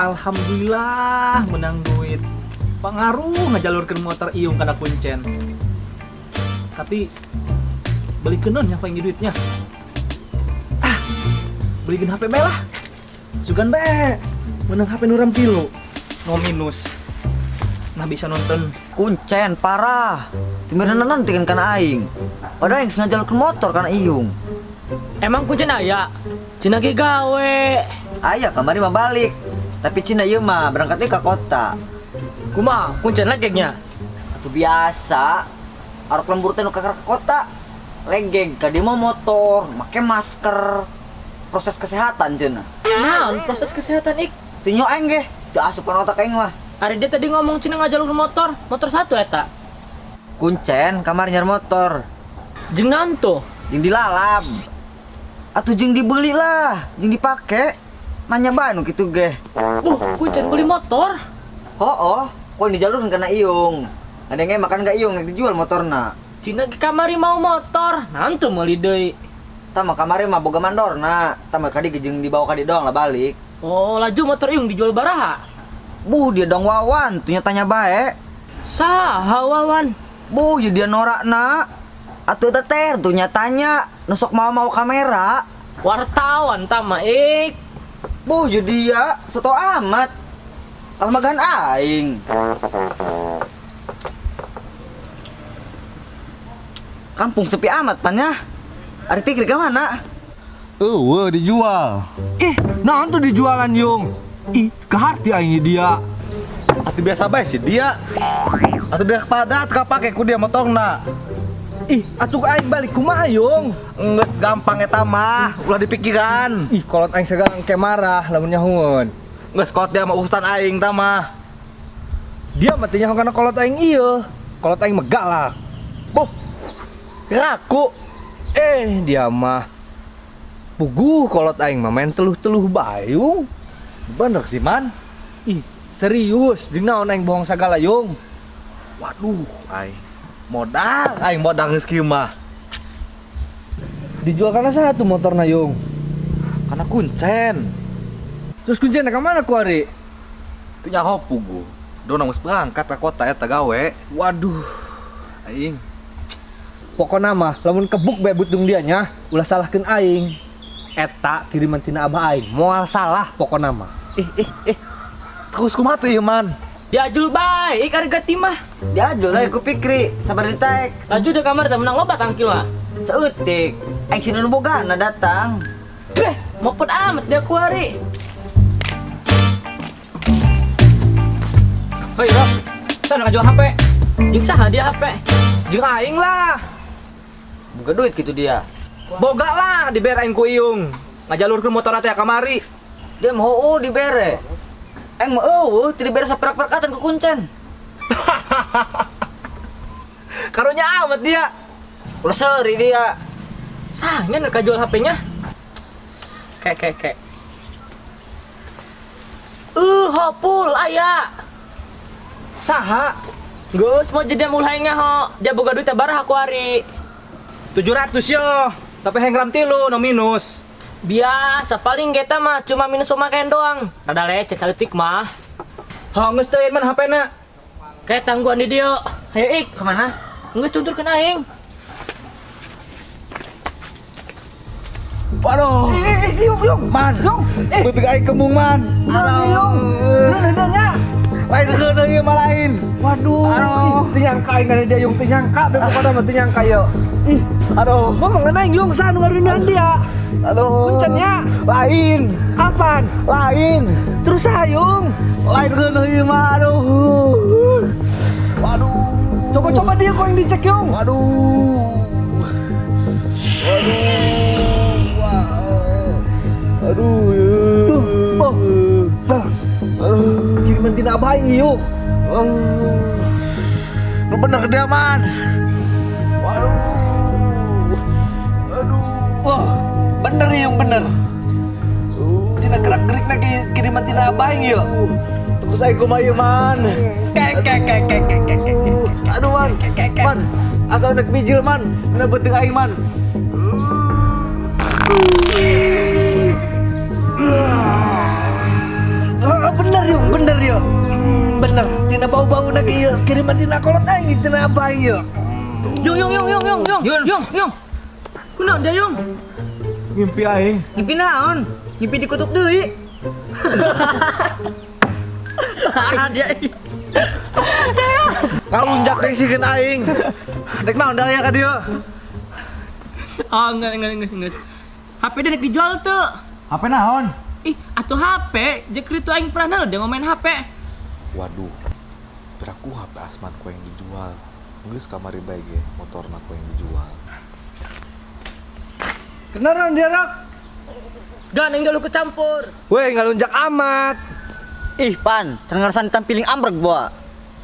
Alhamdulillah menang duit. Pengaruh ngajalurkeun motor iung kana kuncen. Tapi belikeun naon nya paling duitnya. Ah, belikeun HP bae lah. Sugan bae menang HP nu ram kilo. No minus. Nah bisa nonton Kuncen parah. Timiran nanti kan kana aing. Padahal aing sengaja jalurkeun motor kana iung. Emang kuncen aya? Cina ge gawe. Aya kamari mah balik. Tapi Cina ieu mah berangkatnya ke kota. Kumaha kuncen legegnya? Atuh biasa. Arok lembur teh nu ke kota. Legeg ka dieu mah motor, make masker. Proses kesehatan cenah. Naon proses kesehatan ik? Tinyo aing ge, teu asup kana otak aing mah. Ari dia tadi ngomong cina ngajalur motor, motor satu eta. Kuncen kamari nyar motor. Jeung naon tuh? Jeung dilalap. Atuh jeung dibeli lah, jeung dipake. Nanya bae nu kitu ge. Kuncen beli motor. Hooh, kok dijalurkeun kana iung. Ada yang makan gak iung, dijual motorna. Cina ge kamari mau motor, naon tuh meuli deui. Tah mah kamari mah boga mandorna, tah mah kadi jeung dibawa kadi doang lah balik. Oh, laju motor iung dijual baraha? Buh, dia dong Wawan, tuh tanya bae. Saha Wawan? Buh, dia norakna. Atuh eta teh tuh nyatanya nusok mau-mau kamera. Wartawan tama ik. Buh, jadi dia soto amat. Almagan aing. Kampung sepi amat pan ya. Ari pikir ke mana? Eueuh dijual. Ih, naon tuh dijualan yung? Ih, keharti aing dia. Atuh biasa bae sih dia. Atuh dia padat kapake ku dia motorna. Ih, atuh aing balik kumaha yung? Enggeus gampang eta mah, ulah dipikiran. Ih, kolot aing segala engke marah lamun nyahueun. Geus kolot dia mah urusan aing ta mah. Dia mah teh nyaho kana kolot aing ieu. Kolot aing mah galak. Boh. Raku. Dia mah puguh kolot aing mah main teluh-teluh bayung. Bener sih, Man. Ih, serius, jeung naon aing bohong sagala yung. Waduh, aing modal, aing modal geus kieu mah. Dijual kana saha tuh motorna yung? Kana kuncen. Terus kuncen ka mana ku ari? Teu nyaho puguh. Dona geus berangkat ka kota eta gawe. Waduh, aing. Pokona mah lamun kebuk bae butung dia nya, ulah salahkeun aing. Eta kiriman tina abah aing, moal salah pokona mah. Ih. Terus kumaha tuh ieu, Man? Diajul bae, ik harga timah. Diajul lah ku Pikri, sabar ditaek. Laju deh kamar teh menang loba tangkil lah. Seutik, aing sina nu bogana datang. Beh, mopet amat dia kuari. Hei, Rob. Sana ngajual HP. Jeung saha dia HP? Jeung aing lah. Boga duit gitu dia. Boga lah dibere aing ku iung. Ngajalurkeun motor teh kamari. Dia mah heueuh dibere. Aing mah eueuh teu dibere saperak-perakatan ku kuncen. Karunya amat dia. Ulah seuri dia. Sahnya nu kajual H P-nya? Kek kek kek. Hopul aya. Saha? Geus mau jadi mulai ho. Dia boga duit baraha ku ari. 700 yo. Tapi heng ram tilu no minus. Biasa paling geta mah cuma minus pemakaian doang. Rada lecet caletik mah. Ha geus teu man H P-na. Kayak tangguhan di dieu. Hayo ik. Kemana? Geus tunturkeun aing. Waduh. Yung, yung. Man. Yung. Beuteung aing kembung, Man. Aduh, yung. Bener nya. Lain keuna ieu mah lain. Waduh. Aduh. Ih, teu nyangka aing kana dia yung, teu nyangka be pokona mah teu nyangka yo. Ih, Aduh. ngomong kana aing yung saha nu ngareuneuhan dia? Aduh. Kuncennya. Lain. Apaan? Lain. Terus saha yung? Lain keuna ieu mah aduh. Waduh. Coba-coba dia kok yang dicek yung. Waduh. Waduh. Wow. Aduh. Tuh, oh. Bah. Kiriman tina abah aing ieu. Lu bener dia, Man. Waduh. Aduh. Wah, bener yung bener. Tina gerak-gerik lagi kiriman tina abah aing ieu. Terus aing kumaha ieu, Man? Kek kek kek kek kek kek kek. Aduh, Man. Man, asal nek bijil, Man. Bener beuteung aing, Man. Ah, bener. Bener yuk, bener yuk. Bener, tina bau-bau na ieu kiriman tina kolot aing tina apa aing yuk. Yung yung yung yung yung yung Yun. yung yung. Kunaon dia yung? Ngimpi aing. Ngimpi naon? Ngimpi dikutuk deui. Parah dia. Ngalunjak deui sikeun aing. Dek naon daya ka dieu? Oh, enggak. HP dia nek dijual tuh. HP naon? Ih, atuh HP, jekri tuh aing pernah dia ngomain HP. Waduh, piraku HP Asman ku yang dijual. Geus kamari bae ge motorna ku yang dijual. Kenaran dia rak. Gak neng dulu kecampur. Weh, ngalunjak amat. Ih, pan, cenah ngarasan tampiling ambrek boa.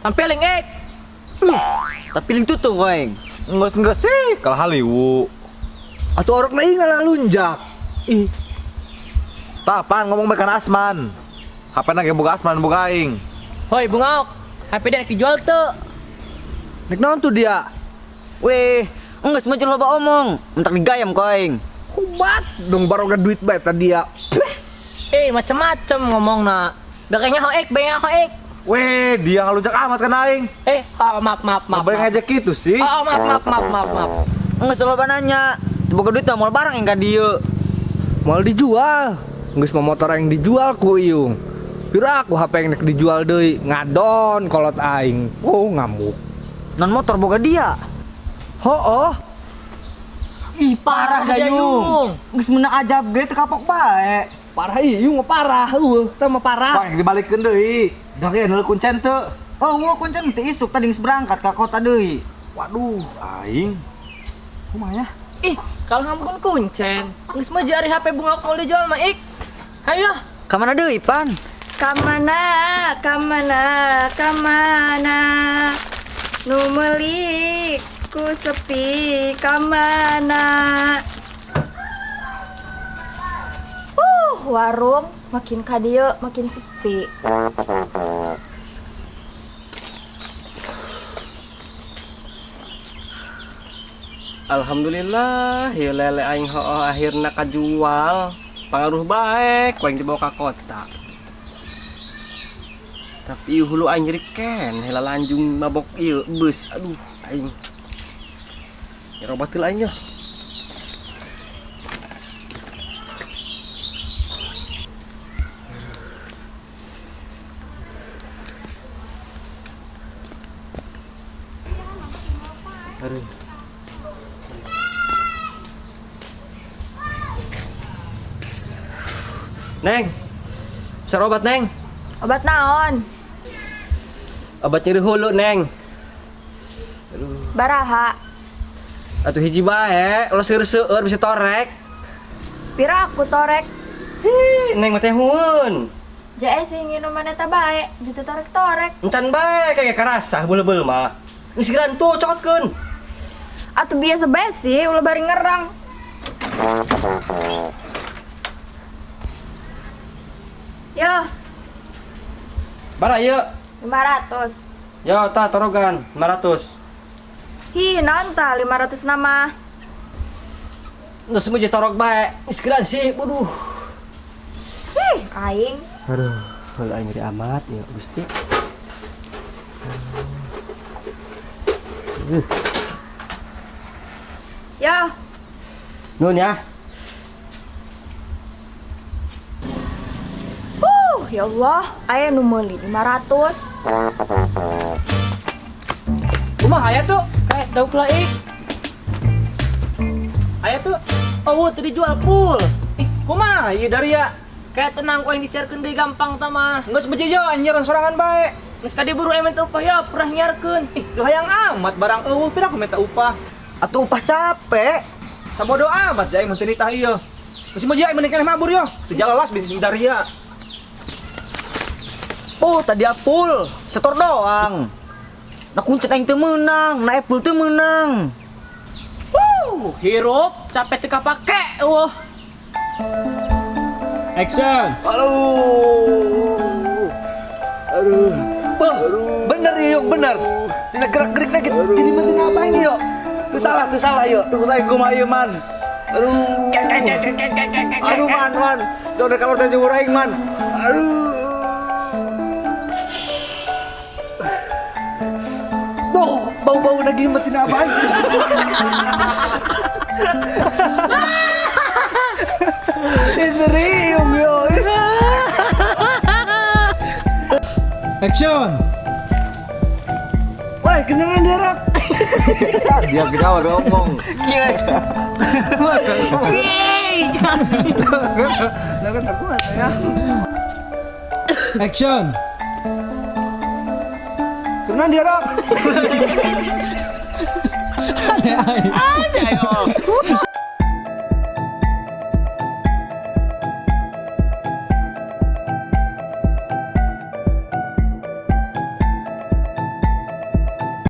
Sampai ek. Tampiling tutup aing. Geus-geus sih kalah haliwu. Atuh orok na ieu ngalunjak. Ih, Tah pan ngomong bae kana Asman. HP na ge boga Asman boga aing. Hoi, bungaok. HP dia nek dijual tuh. nek naon tuh dia? Weh, enggeus mah loba omong, mentak digayam ku aing. Kubat dong baroga duit bae tadi ya. Eh, macem-macem ngomong nak. Bakanya hoek, bakanya hoek. Weh, dia ngalunjak amat kana aing. Eh, oh, maaf, maaf, maaf. Maaf, Maaf. ngajak gitu sih. Oh, maaf, maaf, maaf, maaf, maaf. Enggeus loba nanya. Teu boga duit mah moal barang yang ka dieu. Moal dijual. Geus mah motor aing dijual ku iung. Pira aku HP yang nek dijual deui, ngadon kolot aing. Oh, ngamuk. Non motor boga dia. Hooh. Ih, parah Dayung. Geus meunang ajab ge teu kapok bae. Parah ieu mah parah, eueuh, teh mah parah. Pak, dibalikeun deui. Dah ge neul kuncen teu. Oh, gua kuncen teu isuk tadi geus berangkat ka kota deui. Waduh, aing. Kumaha ya? Ih, kalau ngampun kuncen. Geus mah jari HP bungaok mau dijual mah, ik. Hayo. Ka mana deui, Pan? Kamana, kamana, kamana Nu meuli ku sepi kamana. Warung makin kadieu makin sepi. Alhamdulillah, ya lele aing hooh akhirna kajual. Pangaruh baik, ku aing dibawa ka kota. Tapi ieu hulu aing nyeri ken, heula lanjung mabok ieu bus. Aduh, aing. Nyerobat heula aing yeuh. Aduh. Neng, bisa obat Neng? Obat naon? Obat nyeri hulu Neng. Baraha. Atuh hiji bae, ulah seueur-seueur bisa torek. Pira aku torek. Hi, Neng mah teh hueun. Jae sih nginuman eta bae, jitu torek-torek. Encan bae kayak karasa beul-beul mah. Geus geran tuh cokotkeun. Atuh biasa bae sih, ulah bari ngerang. Yo, Bara ieu. 500. Yo, tah torogan 500. Hi, naon tah 500 nama. Geus mah torok bae. Geus geran sih, bodoh. Hih, aing. Aduh, heula aing nyeri amat ya, Gusti. Yo, Nuhun ya. Ya Allah, aya nu meuli 500. Kumaha aya tuh? Kayak dauk laik. Aya tuh. Oh, teu dijual full. Ih, kumaha ieu Daria? Kayak tenang ku aing disiarkeun deui gampang tah mah. Geus beje yo anjir sorangan bae. Geus ka buru aing minta upah ya, pernah nyiarkeun. Ih, hayang amat barang eueuh pira aku minta upah. Atuh upah capek. Sabodo amat jaing mun teu nitah ieu. Geus mah aing mending keneh mabur yo. Teu jalalas bisnis Daria. Oh, tadi apul, setor doang. Nah kuncen aing teu meunang, nah Apple teu meunang. Hirup capek teu kapake eueuh. Action. Aduh. Aduh. Beuh, bener ieu, bener. Tina gerak-gerik lagi, kiriman tina apa ini yo? Teu salah yo. Tunggu saya kumaha ieu man. Aduh. Aduh man, man. Udah kalau teh jemur aing man. Aduh. Bau-bau daging mah tina abah aing. Ih, serius yo. Action. Woi, kedengeran dia, Rak. Dia ketawa ngomong. Yeay. Lah kan aku ya. Action. Kedengeran dia, Rak. Aneh aing. Ayo.